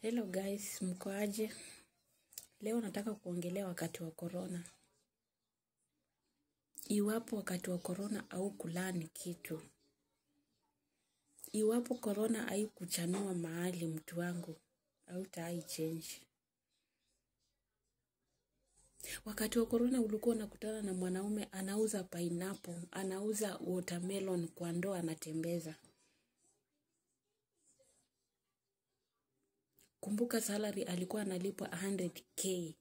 Hello guys, mko aje? Leo nataka kuongelea wakati wa corona. Iwapo wakati wa corona au kulani kitu. Iwapo corona haikuchanua mahali mtu wangu, hautai change. Wakati wa corona ulikuwa unakutana na mwanaume anauza pineapple, anauza watermelon kwa ndoo anatembeza. Kumbuka salary alikuwa analipwa 100k.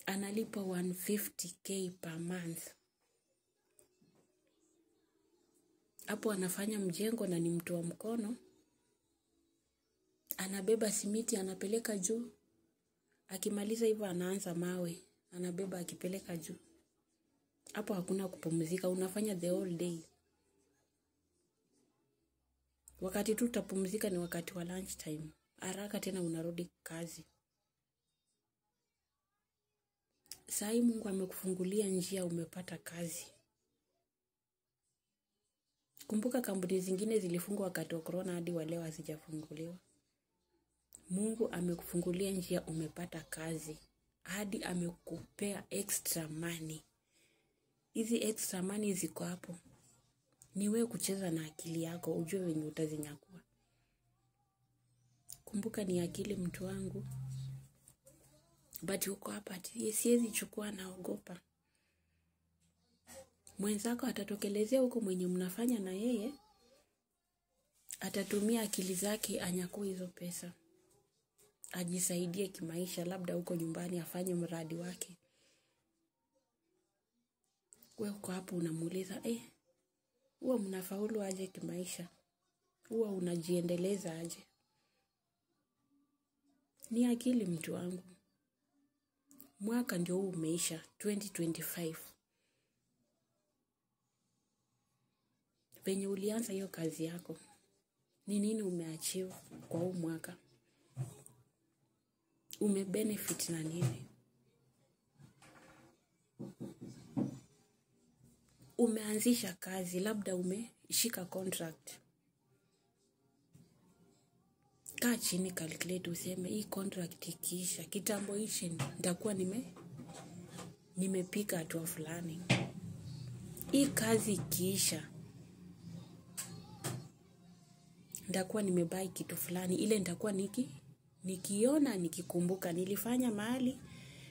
Analipwa 150k per month. Hapo anafanya mjengo na ni mtu wa mkono. Anabeba simiti anapeleka juu. Akimaliza hivyo anaanza mawe, anabeba akipeleka juu. Hapo hakuna kupumzika, unafanya the whole day. Wakati tu utapumzika ni wakati wa lunch time. Haraka tena unarudi kazi. Sai Mungu amekufungulia njia, umepata kazi. Kumbuka kampuni zingine zilifungwa wakati wa corona hadi wa leo hazijafunguliwa. Mungu amekufungulia njia, umepata kazi. Hadi amekupea extra money. Hizi extra money ziko hapo. Ni wewe kucheza na akili yako, ujue wenye utazinyakua. Kumbuka ni akili mtu wangu. But uko hapa, siwezi chukua, naogopa. Mwenzako atatokelezea huko mwenye mnafanya na yeye, atatumia akili zake anyakue hizo pesa. Ajisaidie kimaisha, labda huko nyumbani afanye mradi wake. Wewe uko hapo unamuuliza, huwa mnafaulu aje kimaisha? Huwa unajiendeleza aje? Ni akili mtu wangu. Mwaka ndio huu umeisha, 2025. Venye ulianza hiyo kazi yako, ni nini umeachieve kwa huu mwaka? Umebenefit na nini? Umeanzisha kazi, labda umeshika contract. Kaa chini, calculate, useme hii contract ikiisha, kitambo hichi nitakuwa nimepiga hatua fulani. Hii kazi ikiisha, nitakuwa nimebuy kitu fulani, ile nitakuwa nikiona nikikumbuka nilifanya mahali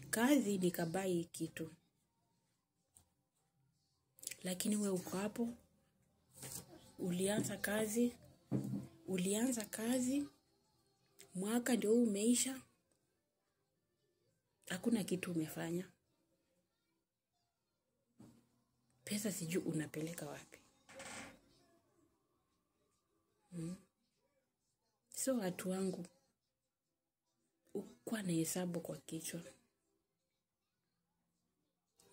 kazi nikabuy kitu. Lakini we uko hapo, ulianza kazi, mwaka ndio umeisha, hakuna kitu umefanya. Pesa sijui unapeleka wapi. So watu wangu, ukuwa na hesabu kwa kichwa.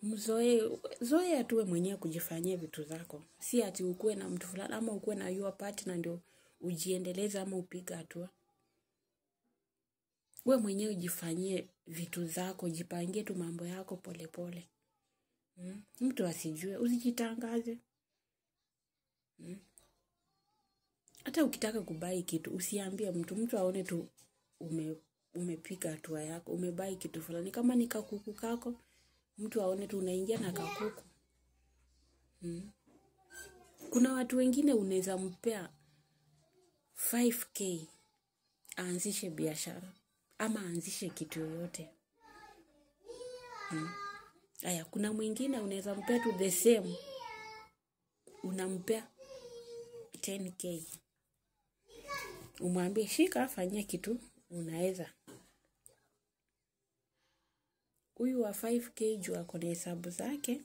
Mzoe atuwe mwenyewe kujifanyia vitu zako. Si ati ukuwe na mtu fulani ama ukuwe na your partner ndio ujiendeleze ama upiga hatua. We mwenyewe ujifanyie vitu zako, jipangie tu mambo yako pole pole. Mtu asijue, usijitangaze. Hata ukitaka kubai kitu, usiambie mtu, mtu aone tu umepiga hatua yako, umebai kitu fulani. Kama ni kakuku kako, mtu aone tu unaingia na kakuku. Kuna watu wengine unaweza mpea 5k aanzishe biashara ama aanzishe kitu yoyote. Aya, kuna mwingine unaweza mpea tu the same, unampea 10k. Umwambie shika, fanyia kitu unaweza. Huyu wa 5k juu ako na hesabu zake,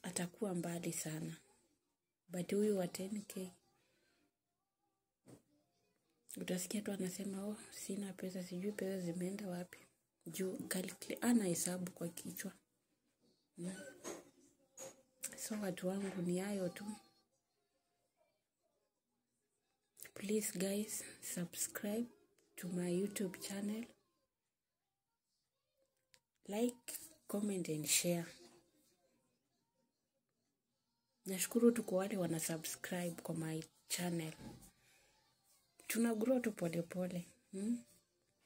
atakuwa mbali sana. But huyu wa 10k utasikia tu anasema, oh, sina pesa, sijui pesa zimeenda wapi. Juu ana hesabu kwa kichwa. So watu wangu ni hayo tu. Please guys, subscribe to my YouTube channel. Like, comment and share. Nashukuru tu kwa wale wana subscribe kwa my channel. Tuna grow tu polepole.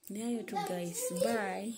Ni hayo tu guys, bye.